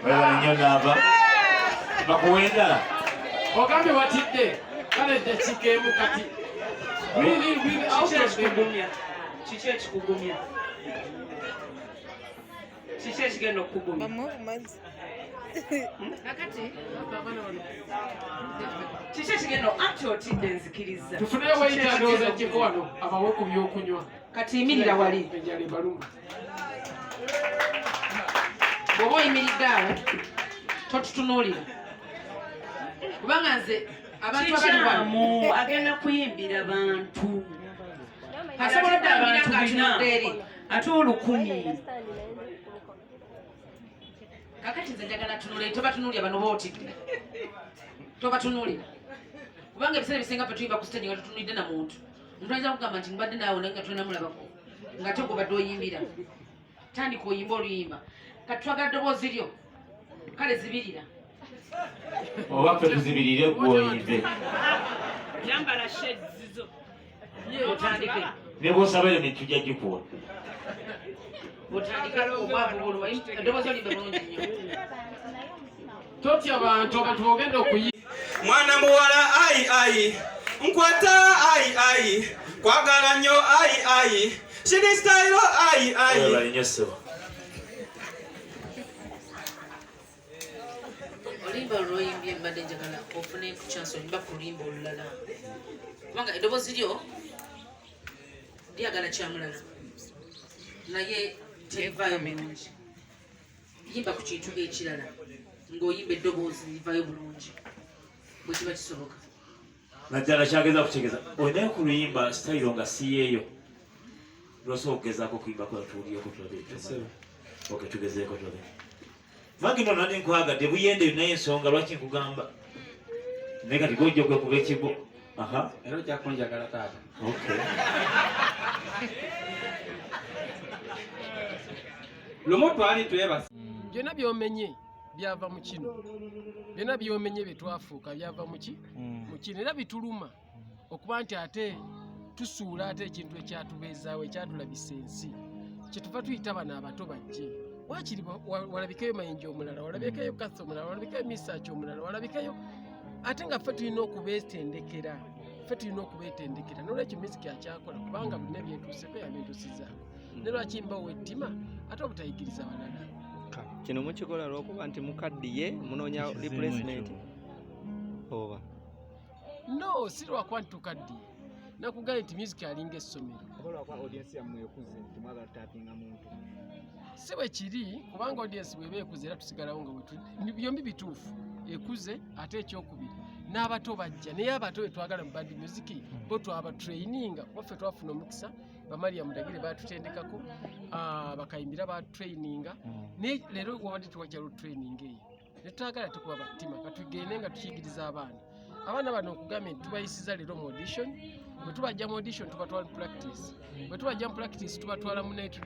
Webale nnyo naava bakuwa endala. Ogambye watidde kale eddakiika emu kati. Really, really out Kiki of the ekikugumya? Kiki ekikugumya? Kiki ekigenda okukugumya? Kakati Kiki ekigenda anti otidde nzikiriza. Tufuneyo Kiki weyita ekigenda ndowooza jjeko okukugumya? wano abawe ku byokunywa. Kati yimirira wali. Enjala ebaluma. Bw'oba oyimiridde awo totutunuulira kubanga nze abantu abali wano Kikyamu agenda kuyimbira bantu. Asobola okuyimbira Abantu ng'atunudde bina. eri. Ate 1000. Kakati nze njagala tunule, tobatunuulira bano bootidde, tobatunuulira kubanga ebiseera ebisinga ffe tuyimba ku stage nga tutunulidde na muntu. Omuntu ayinza kugamba nti mbadde naawe naye nga tolinamulabako nga te gwe badde oyimbira. Tandika oyimba oluyimba, kati twagala ddoboozi lyo kale zibirira. Oba ffe tuzibirire gwe oyimbe. Yambala shades zo. Otandike. Ne bw'osaba eyo ne tujja gikuwa. Otandike obwavu bulwa eddoboozi olimbe bulungi nnyo. Totya bantu, abantu bogenda okuyi. Mwana muwala ayi ayi nkwata ayi ayi kwagala nnyo ayi ayi shidi style ayi ayi. Webale nnyo ssebo. Oluyimba lwoyimbye mbadde njagala ofune ku chance oyimba ku luyimba olulala kubanga eddoboozi lyo lyagala kyamulala naye terivaayo bulungi. Yimba ku kintu ekirala ng'oyimba eddoboozi livaayo bulungi bwe kiba kisoboka. Naddala kyageza kutegeeza olinayo ku luyimba sitayiro nga si yeeyo lwosobola okugezaako okuyimbako tuwulireko tulabe. Okay, tugezeeko tulabe. Magi no nandi nkwagadde buyende naye ensonga lwaki nkugamba naye kati gojja okwekuba ekigo. Aha. Era ojja kunjagala taata. Okay. Lumu twali twebase. Byonna by'omenye byava mu kino, byonna by'omenye bye twafuuka byava mu ki? Mu kino. Era bituluma okuba nti ate tusuula ate ekintu ekyatubeezaawo ekyatulabisa ensi. Kyetuva tuyita bano abato bajje waakiri walabikeyo Mayinja omulala, walabikeyo Katha omulala, walabikeyo Misaaki omulala, walabikeyo ate nga ffe tulina okubeetendekera, ffe tulina okubeetendekera. N'olwekyo music akyakola kubanga bulina byentuuseko yabintuusizaako. Ne lwaki mbawo ettima ate obutayigiriza balala? Kino mukikola lw'okuba nti mukaddiye munoonya replacement oba? No, si lwakuba nti tukaddiye. Nakugambye nti music alinga essomero. Oba lwakuba audience yammwe ekuze nti mwagala tutapinga muntu? Si bwe kiri, kubanga audience bw'eba ekuze era tusigalawo nga bwe byombi bituufu, ekuze ate ekyokubiri n'abato bajja. Naye abato be twagala mu band music bo twaba traininga kuba ffe twafuna omukisa Bamaria Mudagire batutendekako, bakayimbira batutraininga, naye leero wabadde tewakyaliwo training eyo ne twagala tukuba battima katugende nga tukiyigiriza abaana. Abaana bano okugambye nti tubayisiza leero mu audition, bwe tubajja mu audition tubatwala mu practice, bwe tubajja mu practice tubatwala mu night,